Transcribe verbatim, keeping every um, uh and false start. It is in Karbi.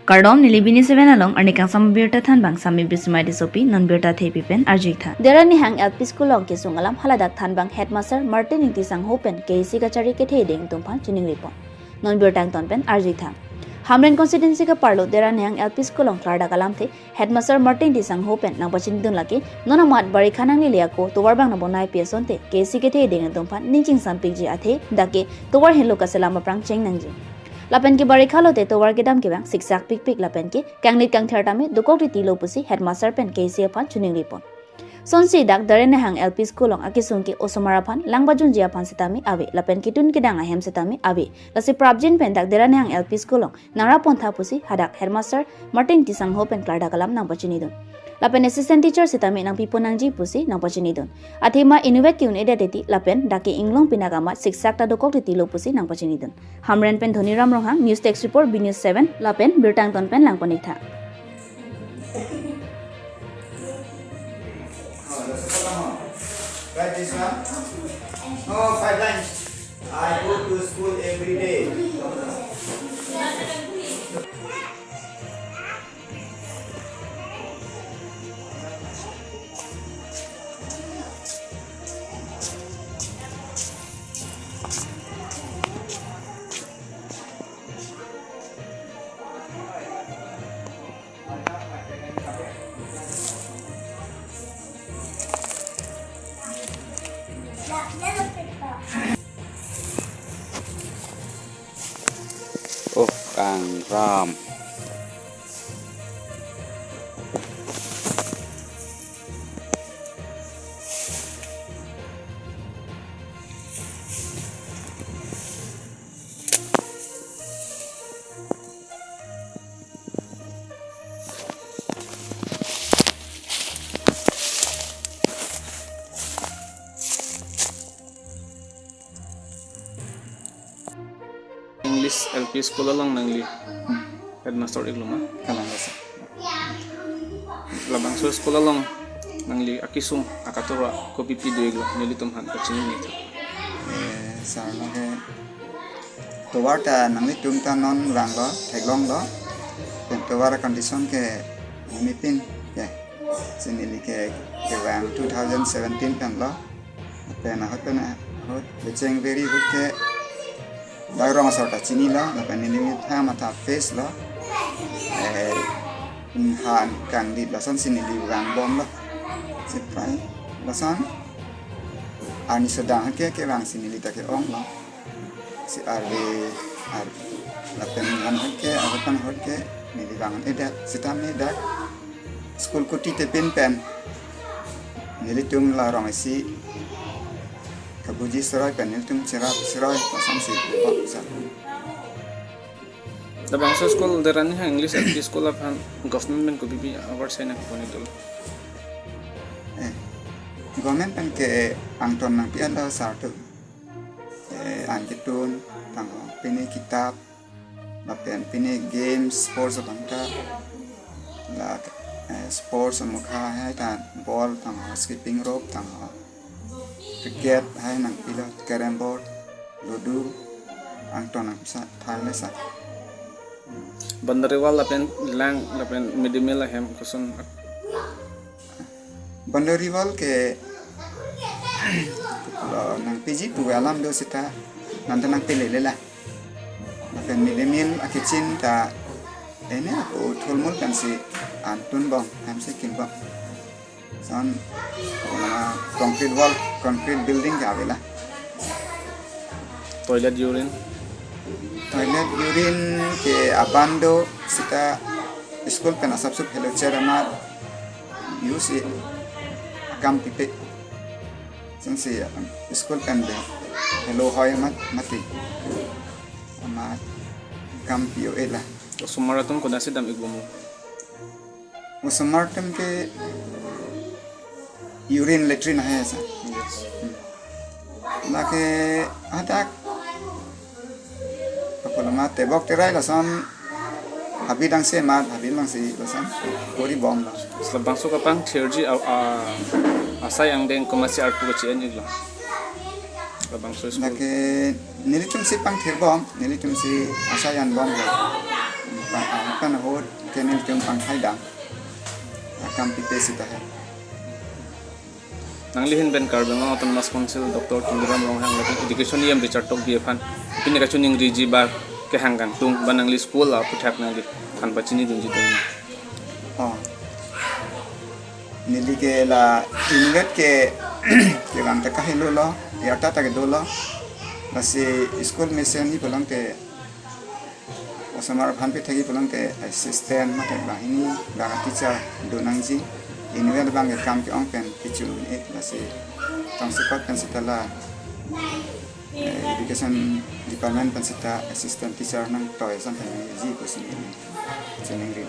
Kardom, neli B News seven along arni kangsam birta thanbang Sami Bismai Tissopi, non birta thepi pen arju-ik tha. Dera Nihang L P School along kesung alam haladak thanbang Headmaster Martin Ingti Sangho pen K A C kachari kethe ding atum aphan chiningri pon. Non birta angton pen arju-ik tha. Hamren constituency ke-arlo Dera Nihang L P School along klardak alamthe Headmaster Martin Ingti Sangho pen nangpachinidun lake, non amat barikha nanglele ako tovar bang nangpabonai pi asonte K A C kethe ding atum aphan ning chingsampikji athe dak ke tovar henlo kaselam aphrang cheng nangji. Lapen ke barikha lote tovar kedam kevang siksak pikpik lapen ke kangnit kangther tame dokok titi lo pusi Headmaster pen K A C aphan chiningri pon. Sonsi dak Dera Nihang L P School along akesung ke osomar aphan lang pajunji aphan sitame ave lapen ketun kedang ahem sitame ave. Lasi prapjin pen dak Dera Nihang L P School along nangrap pon tha pusi hadak Headmaster Martin Ingti Sangho pen klardak alam nangpachinidun. Lapen assistant teacher sitame nangpi pon nangji pusi nangpachinidun. Athema inutvet ke-un-edet titi lapen dak ke inglong pinak amat siksak ta dokok titi lo pusi nangpachinidun. Hamren pen Dhoniram Ronghang, News Desk Report, B News seven, lapen birta angton pen lang pon-ik tha. Write this one. No, five lines. I go to school every day. Oh, kangrap. English L P school along nangli headmaster-iklo ma? Kalang, sir. Labangso school along nangli akesung akatura kopipi do-iklo, nelitum aphan pachini nangji. Eh, sir, lake tovar ta nanglitum ta non vanglo, theklonglo. Pen tovar condition ke limit pin ke. Si neli ke, kevang two thousand seventeen pen lo. Pen ahut pen ahut, becheng veri ahut ke dak rong asor ta chinilo, lapen neli methang matha face lo. Eh, han kanglip lason si neli vangbomlo. Siprai lason arni sodang ahut ke, kevang si neli ta ke-onglo. Si arve, arve. Lapen han ahut ke, arve pen ahut ke, neli vang-un-edet, sitame dak school kuti tepin pen nelitum la rong isi kabuji seroi pen nelitum cherap seroi, lason si, oh, sir. Labangso school Dera Nihang English L P school aphan government pen kopipi award sai nangpon-iklo? Eh, government pen ke angton nangpi-etlo, sir, atum. Eh, an ketun, tangho, pine kitap, lapen pine games, sports abang ta, la, eh, sports amokha hai ta, ball tangho, skipping rope tangho, cricket hai nangpilo, carrom board, ludo, angton nangpisa, thale sa. Boundary wall lapen lang lapen mid day meal ahem koson? Boundary wall ke lo nangpiji pu alam do seta, nonta nangpele lela. Lapen mid day meal akichin ta ene ako thulmul pensi an tunbom, hem si kinbom. Lason, ah, concrete wall, concrete building ke avela. Toilet, urine? Toilet, urine ke abang do, seta school pen asapso wheelchair amat use akam pipe. Lason si, um, school pen de helo hoi amat mati. Amat akam pi-o-e la. Osomar atum konatsi dam-ikbomlo? Osomar atum ke urine, latrine ahe sa. Yes. Hmm. Lake hadak kapulama tebok terai lason habit angse amat, habit angse lason kori bomlo. Labangso kapangthirji a, a, asai angdeng komatsi arpu kachi-en-iklo? Labangso school. Lake nelitum si pangthir bom, nelitum si asai an bomlo. Pen ahut ke nelitum pangthai dam akam pipe sita he. Nangli ahin pen Karbi Anglong Autonomous Council Doctor Tuliram Ronghang lapen Education E M Richard Tokbi aphan pini kachiningriji ba kehang kangtung ba nangli school aputhak nangli than pachinidunji tong. Oh. Neli ke la inutvet ke kevang ta kahelo lo, yarta ta kedolo. Lasi school mesen ni pulote osomar aphan pethagi pulote assistant mate banghini bang teacher do nangji. Inutvet bang ke kam ke-ong pen kecho un-e, lasi tongsekot pen sita la, eh, education department pen sita assistant teacher nangtoi asam pen nangji pusi neli chiningri.